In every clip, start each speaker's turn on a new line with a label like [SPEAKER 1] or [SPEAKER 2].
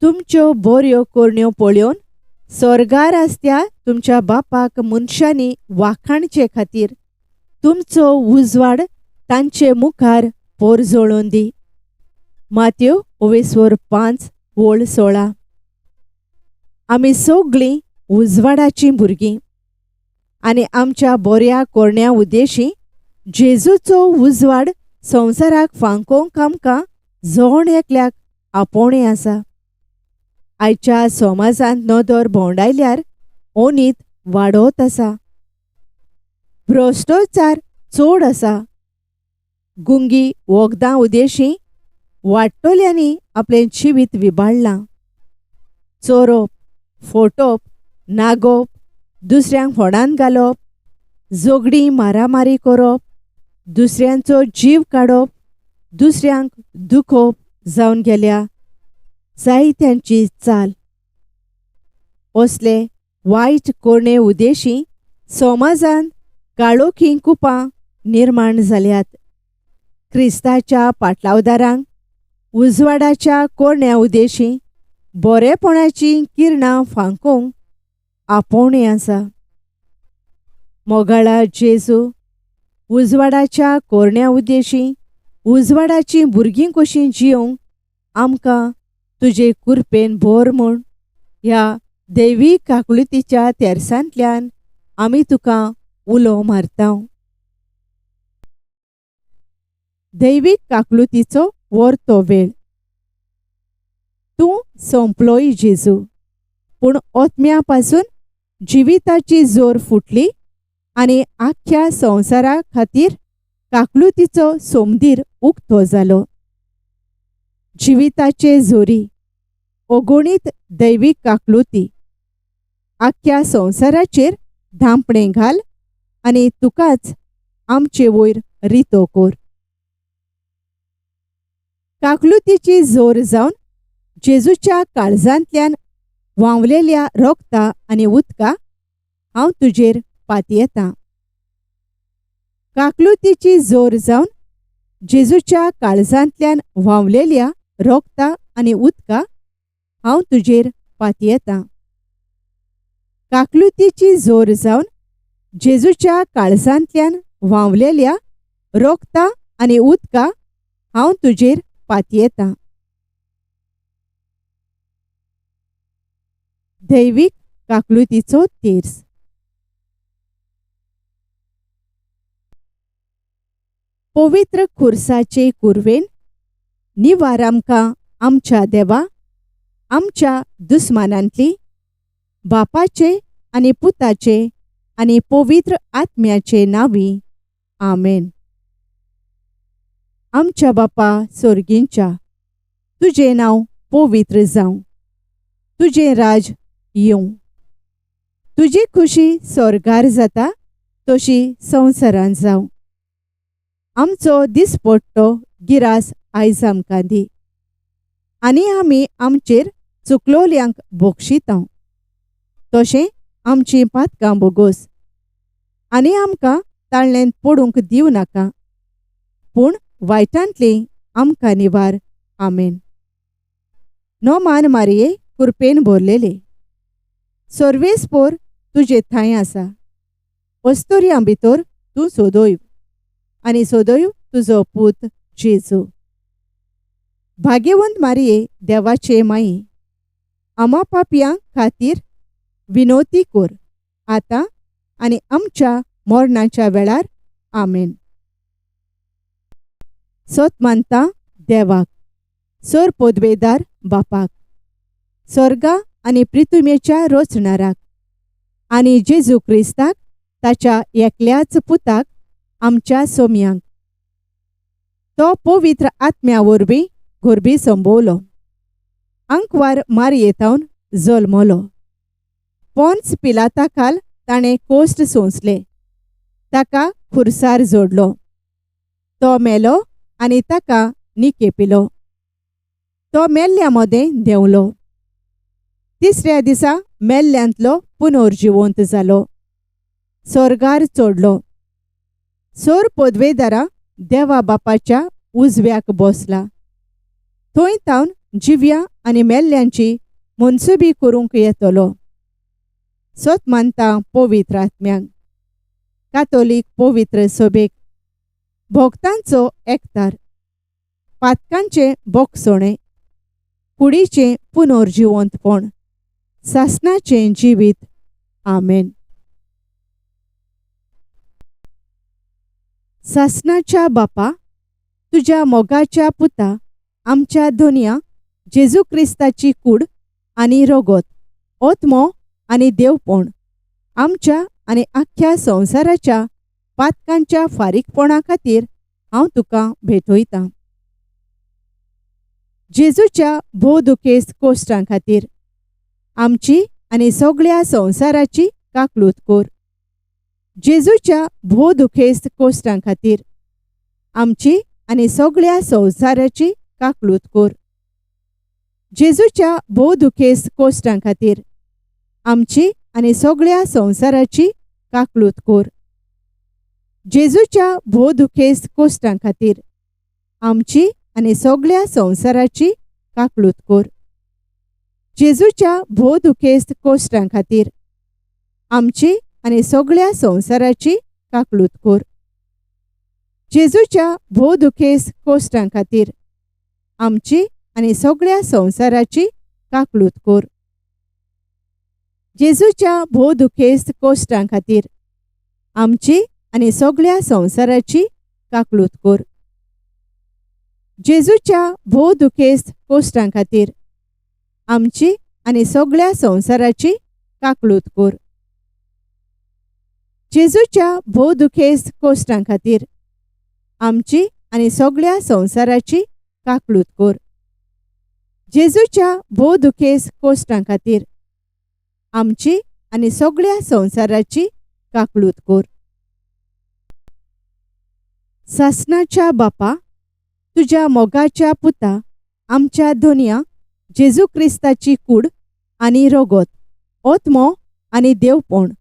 [SPEAKER 1] तुमच्यो बऱ्यो करण्यो पळोवन सोर्गार आसत्या तुमच्या बापाक मनशांनी वाखाणचे खातीर तुमचो उजवाड तांचे मुखार पोरजोळून दी. मात्यो ओवेस्वर 5 वळ 16. आमी सगळीं उजवाडाचीं भुरगीं आनी आमच्या बऱ्या कोरण्या उद्देशी जेजूचो उजवाड संवसाराक फांकोवंक आमकां जण एकल्याक आपोवणें आसा. आयच्या समाजांत नदर भोंवडायल्यार ओनीत वाडत आसा, भ्रश्टाचार चड आसा, गुंगी वखदां उद्देशी वाडटल्यांनी आपलें जिवीत विबाडलां. चोरप, फोटप, नागोवप, दुसऱ्यांक फोंडांत घालप, झगडीं मारामारी करप, दुसऱ्यांचो जीव काडप, दुसऱ्यांक दुखोवप जावन गेल्या जायत्यांची चाल. असले वायट करणे उद्देशी समाजांत काळोखी कुपां निर्माण जाल्यात. क्रिस्ताच्या पाटलावदारांक उजवाडाच्या कोरण्या उद्देशी बरेपणाचीं किरणां फांकोवंक आपोवणें आसा. मोगाळा जेजू, उजवाडाच्या कोरण्या उद्देशी उजवाडाचीं भुरगीं कशीं जियोवंक आमकां तुजे कुरपेन भर म्हूण ह्या दैवी काकळुतीच्या तेरसांतल्यान आमी तुका उलो मारता. दैवीक काकलुतीचो वर्तो वेळ. तूं सोंपलोय जेजू, पूण ओतम्या पासून जिविताची जोर फुटली आनी आख्ख्या संवसारा खातीर काकलुतीचो सोमदीर उक्तो जालो. जिविताचे जोरी अगणीत दैवीक काकलुती आख्ख्या संवसाराचेर धांपणें घाल आनी तुकाच आमचे वयर रितो कर. काकलुतीची जोर जावन जेजूच्या काळजांतल्यान व्हांवलेल्या रोगता आनी उदका हांव तुजेर पातयेतां. काकलुतीची जोर जावन जेजूच्या काळजांतल्यान व्हांवलेल्या रोगता आनी उदका हांव तुजेर पातयेतां. काकलुतीची जोर जावन जेजूच्या काळजांतल्यान व्हांवलेल्या रोगता आनी उदका हांव तुजेर पातयेतां. दैवीक काकलुतीचो तेर्स. पवित्र खुर्साचे कुरवेन निवार आमकां आमच्या देवा, आमच्या दुस्मानांतली, बापाचे आनी पुताचे आनी पवित्र आत्म्याचे नांवी. आमेन. आमच्या बापा सोर्गींच्या, तुजें नांव पवित्र जावं, तुजें राज येवं, तुजी खुशी सोर्गार जाता तशी संवसारांत जावं. आमचो दिसपट्टो गिरास आयज आमकां दी आनी आमी आमचेर चुकलोल्यांक बोक्षितांव, तशें आमचीं पातकां बोगोस आनी आमकां ताळ्ळेंत पडूंक दिवं नाका, पूण वायटांतली आमकां निवार. आमेन. नोमान मारये कुरपेन भरलेले सर्वेस्पोर तुजे थांय आसा, अस्तुऱ्यां भितर तूं सोदोय आनी सोदोय तुजो पूत जेजू. भाग्यवंत मारये देवाचे माई, आमा पापयां खातीर विनोती कर आतां आनी आमच्या मरणाच्या वेळार. आमेन. सत मानता देवाक, सर पदवेदार बापाक, स्वर्गा आनी प्रितुमेच्या रचणाराक आनी जेजू क्रिस्ताक ताच्या एकल्याच पुताक आमच्या सोम्यांक, तो पवित्र आत्म्या वरवीं गोरबी संभवलो, आंकवार मारयेतावन जल्मलो, पोन्स पिलाता खाल ताणें कोश्ट सोंसले, ताका खुर्सार जोडलो, तो मेलो आनी ताका निकेपिलो, तो मेल्ल्या मदें देंवलो, तिसऱ्या दिसा मेल्ल्यांतलो पुनर्जिवंत जालो, स्वर्गार चडलो, सोर पदवेदारा देवा बापाच्या उजव्याक बसला, थंय तावन जिव्या आनी मेल्ल्यांची मनसुबी करूंक येतलो. सत मानता पवित्र आत्म्याक, कातोलीक पवित्र सभेक, भक्तांचो एकतार, पातकांचें बोगसणें, कुडीचें पुनर्जिवंतपण, सासणाचें जिवीत. आमेन. सासणाच्या बापा, तुज्या मोगाच्या पुता आमच्या धनया जेजू क्रिस्ताची कूड आनी रगत, आत्मो आनी देवपण आमच्या आनी आख्ख्या संवसाराच्या पातकांच्या फारीकपणा खातीर हांव तुका भेटयतां. जेजूच्या भोव दुखेस्त कोश्टां खातीर आमची आनी सगळ्या संवसाराची काकलूत कर. जेजूच्या भोव दुखेस्त कोश्टां खातीर आमची आनी सगळ्या संवसाराची काकलूत कर. जेजूच्या भोव दुखेस्त कोश्टां खातीर आमची आनी सगळ्या संवसाराची काकलूत कर. जेजूच्या भोव दुखेस्त कोश्टां खातीर आमची आनी सगळ्या संवसाराची काकलूत कर. जेजूच्या भोव दुखेस्त कोश्टां खातीर आमची आनी सगळ्या संवसाराची काकलूत कर. जेजूच्या भोव दुखेस्त कोश्टां खातीर आमची आनी सगळ्या संवसाराची काकलूत कर. जेजूच्या भोव दुखेस्त कोश्टां खातीर आमची आनी सगळ्या संवसाराची काकलूत कर. जेजूच्या भोव दुखेस्त कोश्टां खातीर आमची आनी सगळ्या संवसाराची काकलूत कर. जेजूच्या भोव दुखेस्त कोश्टां खातीर आमची आनी सगळ्या संवसाराची काकलूत कर. जेजूच्या भोव दुखेस्त कोश्टां खातीर आमची आनी सगळ्या संवसाराची काकलूत कर. सासणाच्या बापा, तुज्या मोगाच्या पुता आमच्या धनया जेजू क्रिस्ताची कूड आनी रगत, आत्मो आनी देवपण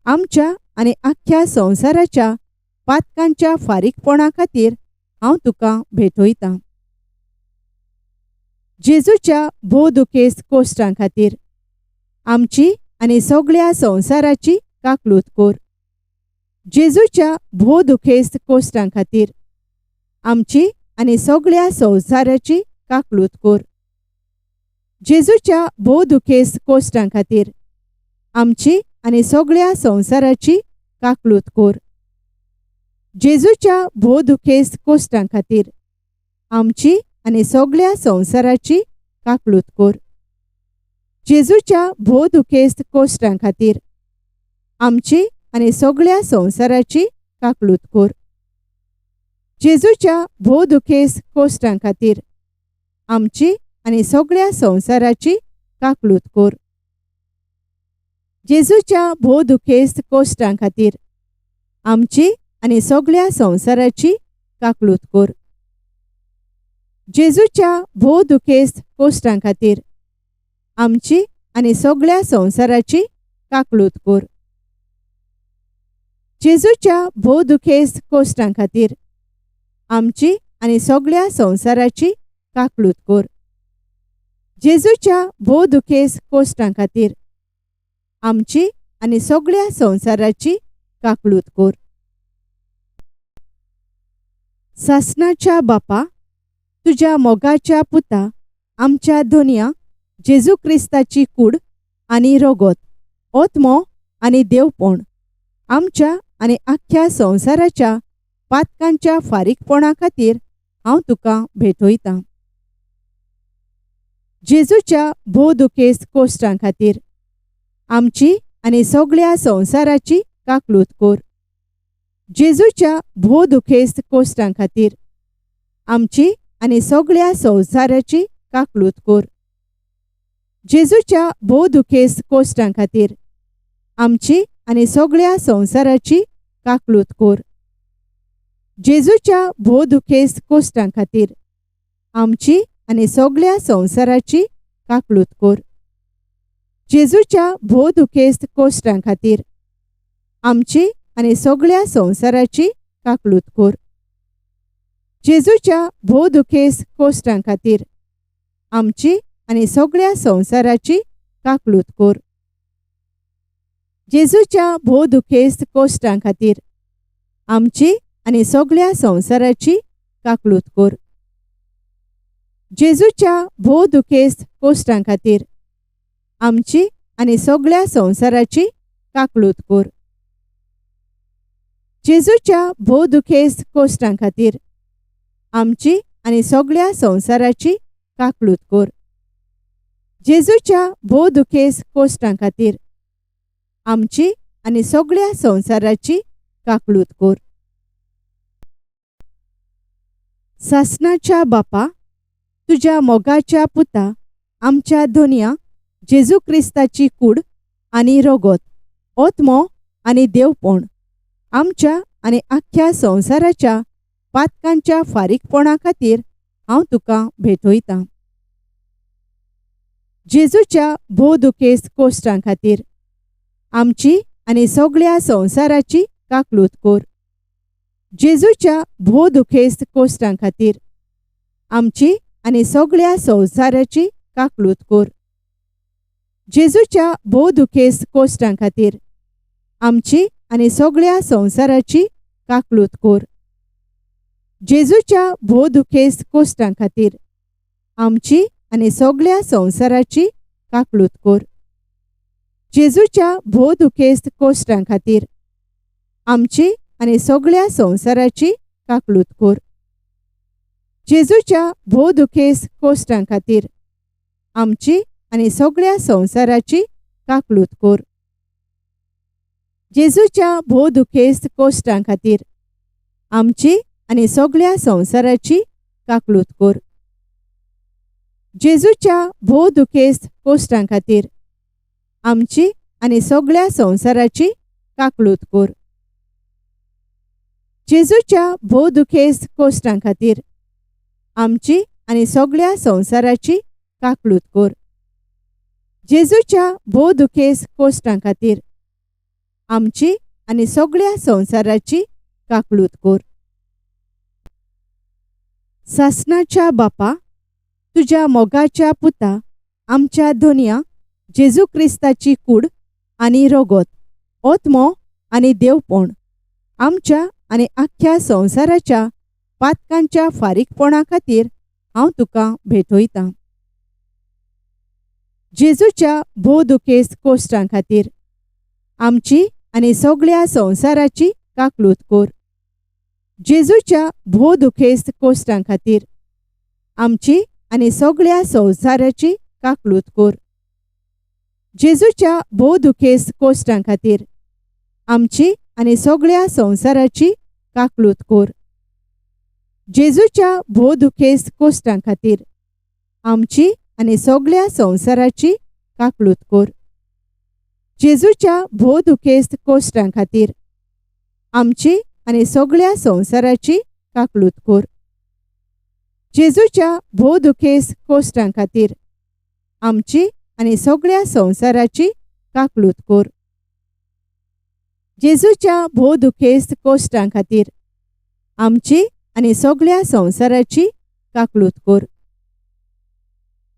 [SPEAKER 1] आमच्या आनी आख्ख्या संवसाराच्या पातकांच्या फारीकपणा खातीर हांव तुका भेटयतां. जेजूच्या भोव दुखेस्त कोश्टां खातीर आमची आनी सगळ्या संवसाराची काकलूत कर. जेजूच्या भोव दुखेस्त कोश्टां खातीर आमची आनी सगळ्या संवसाराची काकलूत कर. जेजूच्या भोव दुखेस्त कोश्टां खातीर आमची आनी सगळ्या संवसाराची काकलूत कर. जेजूच्या भोव दुखेस्त कोश्टां खातीर आमची आनी सगळ्या संवसाराची काकलूत कर. जेजूच्या भोव दुखेस्त कोश्टां खातीर आमची आनी सगळ्या संवसाराची काकलूत कर. जेजूच्या भोव दुखेस्त कोश्टां खातीर आमची आनी सगळ्या संवसाराची काकलूत कर. जेजूच्या भोव दुखेस्त कोश्टां खातीर आमची आनी सगळ्या संवसाराची काकलूत कर. जेजूच्या भोव दुखेस्त कोश्टां खातीर आमची आनी सगळ्या संवसाराची काकलूत कर. जेजूच्या भोव दुखेस्त कोश्टां खातीर आमची आनी सगळ्या संवसाराची काकलूत कर. जेजूच्या भोव दुखेस्त कोश्टां खातीर आमची आनी सगळ्या संवसाराची काकलूत कर. सासणाच्या बापा, तुज्या मोगाच्या पुता आमच्या धनया जेजू क्रिस्ताची कूड आनी रगत, आत्मो आनी देवपण आमच्या आनी आख्ख्या संवसाराच्या पातकांच्या फारीकपणा खातीर हांव तुका भेटयतां. जेजूच्या भोव दुखेस्त कोश्टां खातीर आमची आनी सगळ्या संवसाराची काकलूत कर. जेजूच्या भोव दुखेस्त कोश्टां खातीर आमची आनी सगळ्या संवसाराची काकलूत कर. जेजूच्या भोव दुखेस्त कोश्टां खातीर आमची आनी सगळ्या संवसाराची काकलूत कर. जेजूच्या भोव दुखेस्त कोश्टां खातीर आमची आनी सगळ्या संवसाराची काकलूत कर. जेजूच्या भोव दुखेस्त कोश्टां खातीर आमची आनी सगळ्या संवसाराची काकलूत कर. जेजूच्या भोव दुखेस्त कोश्टां खातीर आमची आनी सगळ्या संवसाराची काकळूत कर. जेजूच्या भोव दुखेस्त कोश्टां खातीर आमची आनी सगळ्या संवसाराची काकळूत कर. जेजूच्या भोव दुखेस्त कोश्टां खातीर आमची आनी सगळ्या संवसाराची काकळूत कर. जेजूच्या भोव दुखेस्त कोश्टां खातीर आमची आनी सगळ्या संवसाराची काकळूत कर. जेजूच्या भोव दुखेस्त कोश्टां खातीर आमची आनी सगळ्या संवसाराची काकळूत कर. सासणाच्या बापा, तुज्या मोगाच्या पुता आमच्या धोनया जेजू क्रिस्ताची कूड आनी रगत, ओत्मो आनी देवपण आमच्या आनी आख्ख्या संवसाराच्या पातकांच्या फारीकपणा खातीर हांव तुका भेटयतां. जेजूच्या भोव दुखेस्त कोश्टां खातीर आमची आनी सगळ्या संवसाराची काकळूत कर. जेजूच्या भोव दुखेस्त कोश्टां खातीर आमची आनी सगळ्या संवसाराची काकळूत कर. जेजूच्या भोव दुखेस्त कोश्टां खातीर आमची आनी सगळ्या संवसाराची काकळूत कर. जेजूच्या भोव दुखेस्त कोश्टां खातीर आमची आनी सगळ्या संवसाराची काकळूत कर. जेजूच्या भोव दुखेस्त कोश्टां खातीर आमची आनी सगळ्या संवसाराची काकळूत कर. जेजूच्या भोव दुखेस्त कोश्टां खातीर आमची आनी सगळ्या संवसाराची काकळूत कर. जेजूच्या भोव दुखेस्त कोश्टां खातीर आमची आनी सगळ्या संवसाराची काकळूत कर. जेजूच्या भोव दुखेस्त कोश्टां खातीर आमची आनी सगळ्या संवसाराची काकळूत कर. जेजूच्या भोव दुखेस्त कोश्टां खातीर आमची आनी सगळ्या संवसाराची काकळूत कर. जेजूच्या भोव दुखेस्त कोश्टां खातीर आमची आनी सगळ्या संवसाराची काकळूत कर. सासणाच्या बापा, तुज्या मोगाच्या पुता आमच्या धोनया जेजू क्रिस्ताची कूड आनी रगत, ओत्मो आनी देवपण आमच्या आनी आख्ख्या संवसाराच्या पातकांच्या फारीकपणा खातीर हांव तुका भेटयतां. जेजूच्या भोव दुखेस्त कोश्टां खातीर आमची आनी सगळ्या संवसाराची काकळूत कर. जेजूच्या भोव दुखेस्त कोश्टां खातीर आमची आनी सगळ्या संवसाराची काकळूत कर. जेजूच्या भोव दुखेस्त कोश्टां खातीर आमची आनी सगळ्या संवसाराची काकळूत कर. जेजूच्या भोव दुखेस्त कोश्टां खातीर आमची आनी सगळ्या संवसाराची काकळूत कर. जेजूच्या भोव दुखेस्त कोश्टां खातीर आमची आनी सगळ्या संवसाराची काकळूत कर. जेजूच्या भोव दुखेस्त कोश्टां खातीर आमची आनी सगळ्या संवसाराची काकळूत कर. जेजूच्या भोव दुखेस्त कोश्टां खातीर आमची आनी सगळ्या संवसाराची काकळूत कर.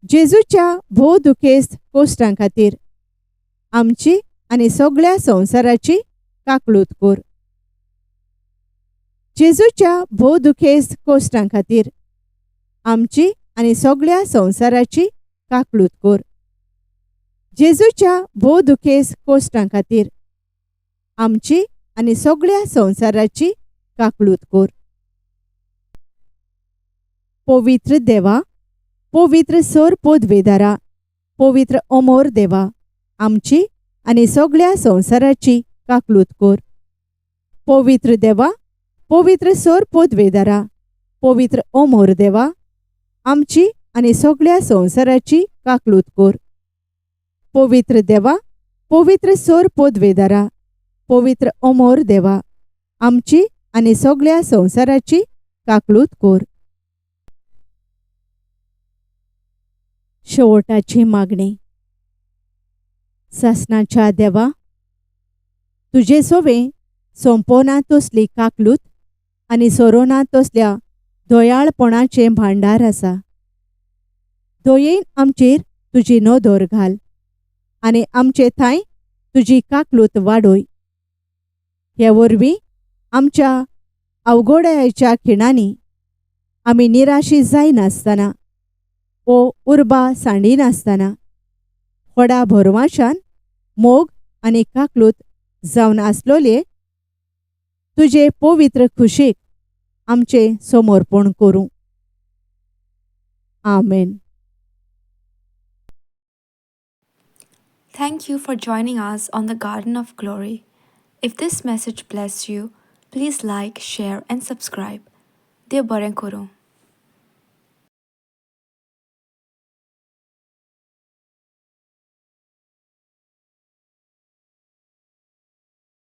[SPEAKER 1] जेजूच्या भोव दुखेस्त कोश्टां खातीर आमची आनी सगळ्या संवसाराची काकळूत कर. जेजूच्या भोव दुखेस्त कोश्टां खातीर आमची आनी सगळ्या संवसाराची काकळूत कर. जेजूच्या भोव दुखेस्त कोश्टां खातीर आमची आनी सगळ्या संवसाराची काकळूत कर. पवित्र देवा, पवित्र सोर पोदवेदारा, पवित्र अमोर देवा, आमची आनी सगळ्या संवसाराची काकळूत कर. पवित्र देवा, पवित्र सोर पोदवेदारा, पवित्र अमोर देवा, आमची आनी सगळ्या संवसाराची काकळूत कर. पवित्र देवा, पवित्र सोर पोदवेदारा, पवित्र अमोर देवा, आमची आनी सगळ्या संवसाराची काकळूत कर. शेवटाची मागणी. सासणाच्या देवा, तुजे सोवे सोंपोना तसली काकलूत आनी सोरोना तसल्या दयाळपणाचें भांडार आसा. दयेन आमचेर तुजी नदर घाल आनी आमचे थांय तुजी काकलूत वाडय. हे वरवीं आमच्या अवघडायेच्या खिणांनी आमी निराशी जायनासतना वो उर्बा सांडिनासतना व्हडा भरवाशान मोग आनी काकलूत जावन आसलोले तुजे पवित्र खुशेक आमचें समर्पण करूं. आमेन.
[SPEAKER 2] Thank you for joining us on the Garden of Glory. If this message blessed you, please like, share, and subscribe. देव बरें करूं.